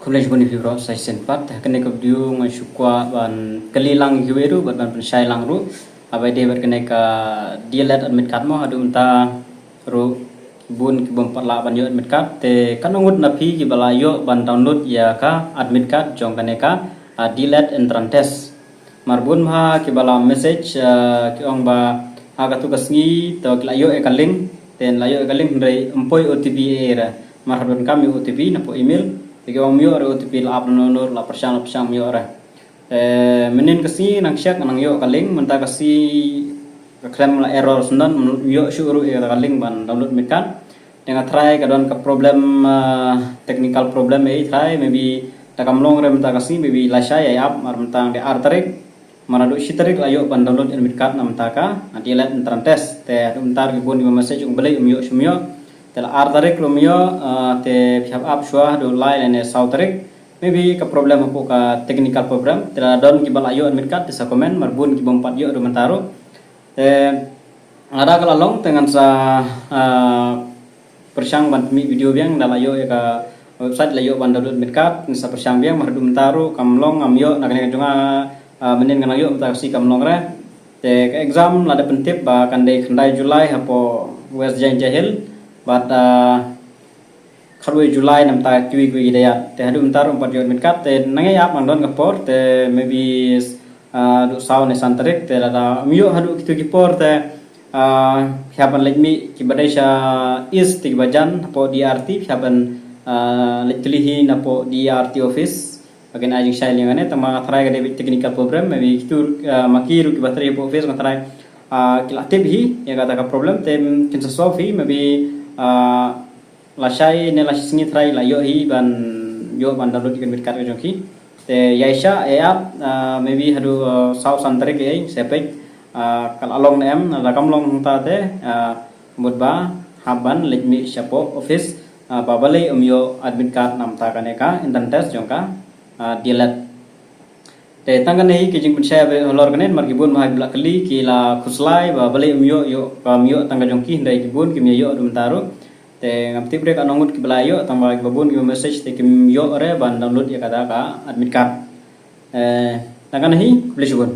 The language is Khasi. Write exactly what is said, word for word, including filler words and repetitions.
Khublei shibun ïa phi baroh sa shisien pat. Kane ka video nga shu kwah ban kylli lang ïa kiwei ruh bad ban pynshai lang ruh. Haba ïadei bad kane ka D L E D admit card mo, haduh mynta ruh bun ki bym pat lah ban ïoh admit card. Te katno ngut na phi kiba la ïoh ban download ïa ka admit card jong kane ka, ah, D L E D entrance test. Namar bun bha kiba la message, ah, ki ong ba ha katu ka sngi to ki la ïoh ïa ka link, te la ïoh ïa ka link hynrei ym poi O T P ei ei re. Namar ha donkam ïa O T P napoh email, te ki ong ym ïoh re O T P, la ap noh noh, la pyrshang la pyrshang ym ïoh re. Te mynnin ka sngi nang check nang ïoh ka link, mynta ka sngi ka khlem la error syndon, ym ïoh shuh ruh ïa ka link ban download admit card. Te nga tharai ka don ka problem, ah, technical problem ei tharai, maybe da kam long re mynta ka sngi, maybe lashai ïa ap, namar mynta ka dei ar tarik, namar haduh shi tarik la ïoh ban download admit card na mynta ka, ah, D L E D entrance test. Te haduh mynta ruh ki bun kiba message ong balei ym ïoh shu ym ïoh. Te la ar tarik ruh ym ïoh, ah, te phi hap ap shuwa haduh lai lane saw tarik. Maybe ka problem hapoh ka technical problem. Te la don kiba la ïoh admit card te sa comment, namar bun ki bym pat ïoh haduh mynta ruh. Te lada ka la long te ngan sa, ah, pyrshang ban pynmih video biang, da la ïoh ïa ka website la ïoh ban download admit card, ngan sa pyrshang biang, namar haduh mynta ruh kam long, ngam ïoh na kane ka jong nga, ah, mynnin nga nang ïoh mynta ka sngi kam long re. Te ka exam la dep pyntip ba kan dei khyndai July hapoh West Jaintia Hills, bad, ah, khatwei July na mynta kiwei kiwei ki dei ïa. Te haduh mynta ruh ym pat ïoh admit card, te nang ïa ap nang don ka por, te maybe, ah, haduh saw ne san tarik, te lada ym ïoh haduh kitu ki por, te, ah, phi hap ban leit mih kiba dei sha East te kiba jan hapoh D R T, phi hap ban, ah, leit tylli hi napoh D R T office. Ba kin ai jingshai lem ïa kane, tangba nga tharai ka dei beit technical problem, maybe kitu, ah, ma ki ruh kiba trei hapoh office nga tharai, ah, ki la tip hi ïa kata ka problem, te kin sa solve hi, maybe, ah, lashai ne lashi sngi tharai la ïoh hi ban ïoh ban download ïa ka admit card ka jong ki. Te ïa sha ïa ap, ah, maybe haduh, ah, saw san tarik ei, sa peit, ah, ka la long ne em, lada kam long hangta te, ah, mut ba hap ban leit mih shapoh office, ah, ba balei ym ïoh admit card na mynta kane ka entrance test jong ka, ah, D L E D. Te tang kane hi ki jingpynshai halor kane, namar ki bun bha kiba la kylli ki la khuslai ba balei ym ïoh, ïoh, kam ïoh tang ka jong ki, hynrei ki bun kim ïoh haduh mynta ruh. Te ngam tip re katno ngut kiba la ïoh, tangba kiba bun kiba message te kim ïoh re ban download ïa kata ka admit card. Eh, tang kane hi, khublei shibun.